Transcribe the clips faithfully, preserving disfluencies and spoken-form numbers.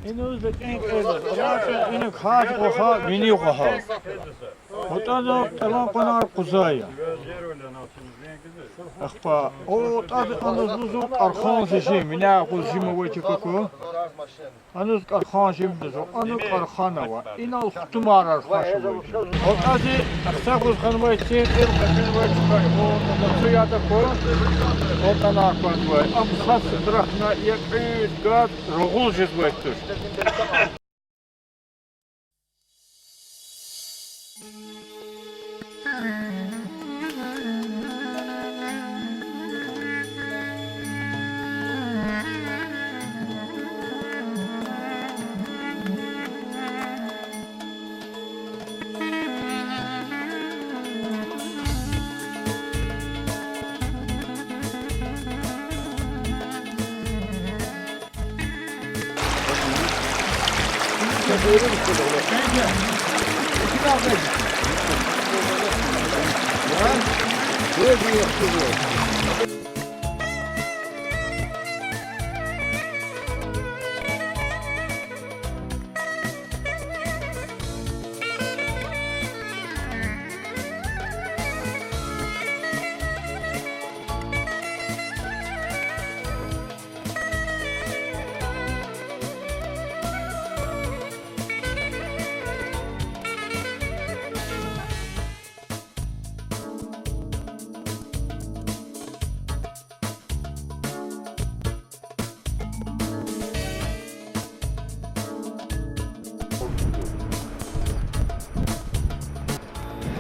Иниз декьин кьилиз, алай чӀавуз инаг гьар ваха, вини ваха. АтӀана кьилан къванер къуза я. Ахпа, о, атӀади аниз лугьузва кӀархан жи, вине агъуз жи авай чка ква. Аниз кӀархан жи лугьузва, ана кӀархан ава. Инал хтумар хвашавай. АтӀади ахцегьуз ханвай цин кьил къекъвенвай чка я. О, атӀана цу яда ква, атӀана квазвай. Ам са ситрахна, я кьуьд, гад, рагъул жезвай туш.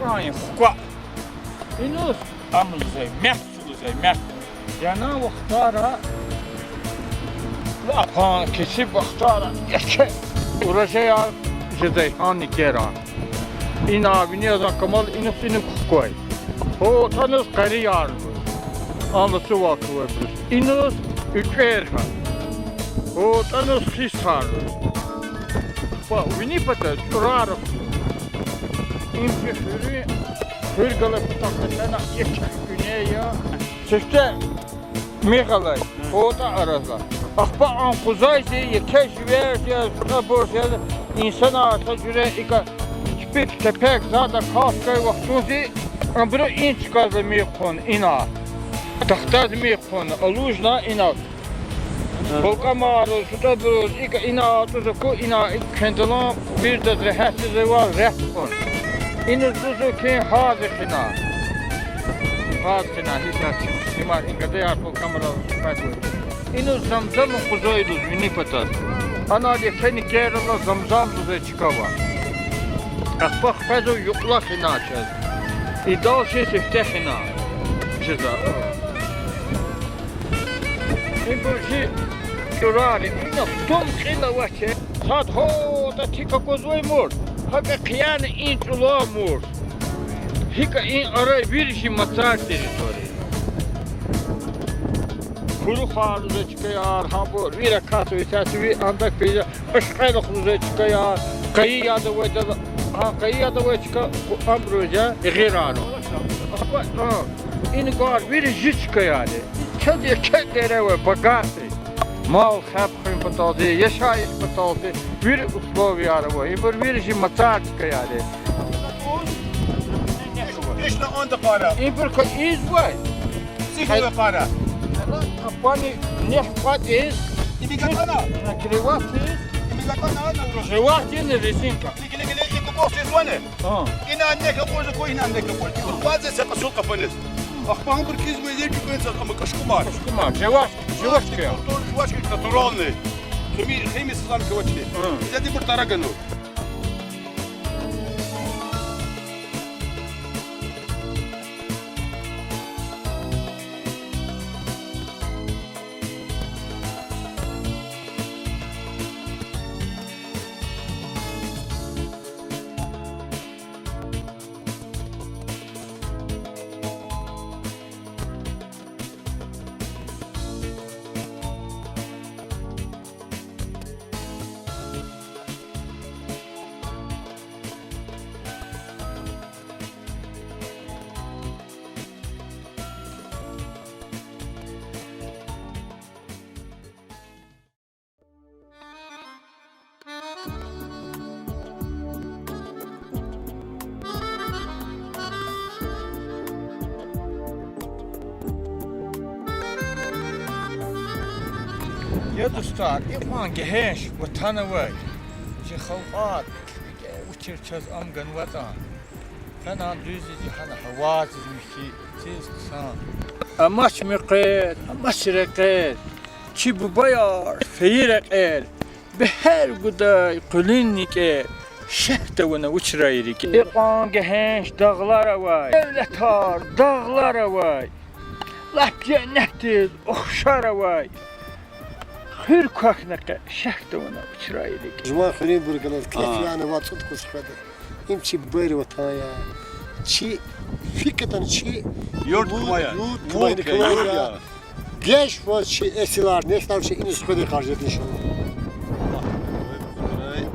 Кьван хква. Иниз ам лугьузва мягь, чун лугьузва мягь. Яна вахтара, лапан кесиб вахтара, еке урожай жедай гьа никера. Ина вине язан камал инихъ-инихъ хквай. Гьа атӀаниз къарияр лугьуз. Алаз сувал квайбуруз. Иниз уьцӀер гьа. Гьа атӀаниз хисар лугьуз. Ва вини пата чӀурар хьуй. Им чи хуьруьн, хуьр галай патахъ тахьана еке гуьне я. Сифте михалай, гьа атӀа араза. Ахпа ам къузайди, еке живер я, цӀабур я, инсанар са жуьре икӀа чпик кепек зада кафкай вахтунди, абуру ин чкадиз михъ хъун, ина. Тахтадиз михъ хъун, алужна ина. БалкӀамаруз, цӀабуруз, икӀа ина атӀуз аку, ина икӀ квендалан, вирдаз регьят жезвайвал рехъ хъун. Иниз лугьузва хьи гьаз хина. Гьаз хина, гьич снимать, и гадаяр балкӀамарал снимать авай. Иниз замзамдин къуза лугьуз вини патаз. Ана еке никерал замзам лугьузвай чка ава. Ахпа хквезва юкьла хина чаз. Идал чи сифте хина. Жезва. Ибур чи чӀурар я, ина хтун кьил авач. Сад гьада тик аквазвай мурд, гьакӀа хъияна и чӀулав мурд. ГьикӀ и ара вири чи мацар территория. Курухар лугьузвай чкаяр, гьабур, вири акатзава, исятда ви андак пизе, Ашкъелихъ лугьузвай чкаяр, къайи яд авайдал, гьа къайи яд авай чка, абуруз я, гъирар. Ахпа, а, ин гвар вири чи чкаяр я. Чаз еке дере ава, богатый. Мал хьеп хуьн паталди, яшайиш паталди, вири условияр ава. Ибур вири чи мацар чкаяр я. Ибур кваз ийизвай. Къапани нек кӀватӀиз, накрыватиз, криватиз резинка. Ина нек акъваз, ина нек акъваз. Ахпа гьабур кизва зи куькӀуьнцаз, амма кашкумар. Кашкумар, жвач, жвачка. Жвачка натуральный. Хими-, химия сизан квачки. Зедибур тарагана. Я дустар, икьван гегьенш ватан авай, чи халкьар, вичер чаз ам ганватӀан. Фена дуьз я гьана гьавадиз михьи, циз хъсан. Амач мекъер, амач рекьер, чи бубаяр фейи рекьер, бегьер гудай къуьлуьн никӀер, шехь тавуна вучрай рикӀер. Икьван гегьенш дагълар авай, девлетар дагълар авай, лап женнетдиз ухшар авай, хуьр квахьна къе, шехь тавуна вучрай рикӀер. Жуван хуьруьнбур галаз кеф яна ва цӀуд кӀус хведа. Им чи бубайрин ватан я. Чи фикирдани чи юрт кумай я. Юрт кумай я. Геж ваз чи эсилар, несилар чи иниз хведай харжеди, иншаллагь. Аллагь къуй хъурай,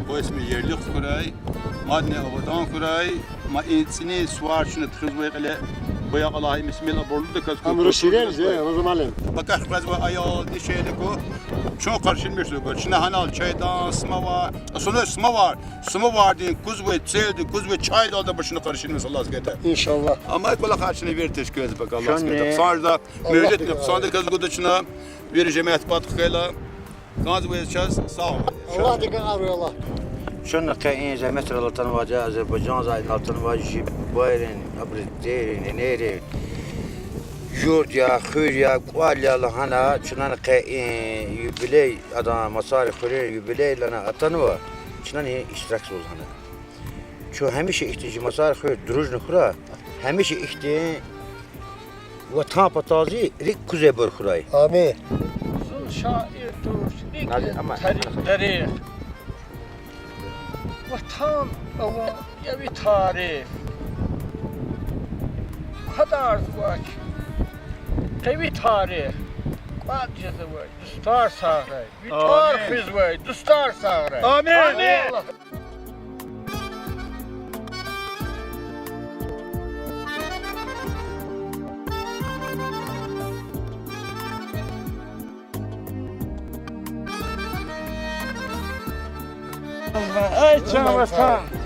къуй исми ерли хъурай, мадни авадан хъурай, ма и цӀинин сувар чна тухузвай кьиле, бояр Аллагь им исмил абурлудаказ. Амру ширин же, Рамазан малим. Пакагь къвезвай аял, дишегьлику, чун къаршиламишзава, чна гьанал чайдан самовар, асунвай самовар, самовардин кузвай, целдин кузвай чайдалди башни къаршиламишзава Аллагьди гайитӀа. Иншаллагь. Амай кӀвалахар чна вири тешкилзава пакагь Аллагьди гайитӀа. Хъсанзава, муьжуьд хъсан куьз гуда чна, вири жемят пад хквейла, кӀанзавай чаз сагъ. Аллагьдикай абуру Аллагь. Чна къе и зегьметрал атанвай, Азербайжандал атанвай жи бубайрин, абурун дерин, ненейрин юрт я, хуьр я, кӀвал я лагьана, чна къе и юбилей, адан Мацар хуьруьн юбилей лагьана атанва, чна и иштиракзава лагьана. Чун гьамиша ихьтин жи Мацар хуьр дружно хьурай, гьамиша ихьтин ватан патал зи рикӀ кузвайбур хьурай. Амин. Зун шаир туш, рикӀ тарих. Ватан авун я ви тариф. Квадарзавач къе ви тарих. КӀватӀ жезвай дустар сагърай. Ви тӀвар хуьзвай дустар сагърай. Амин. Ай, чан ватан!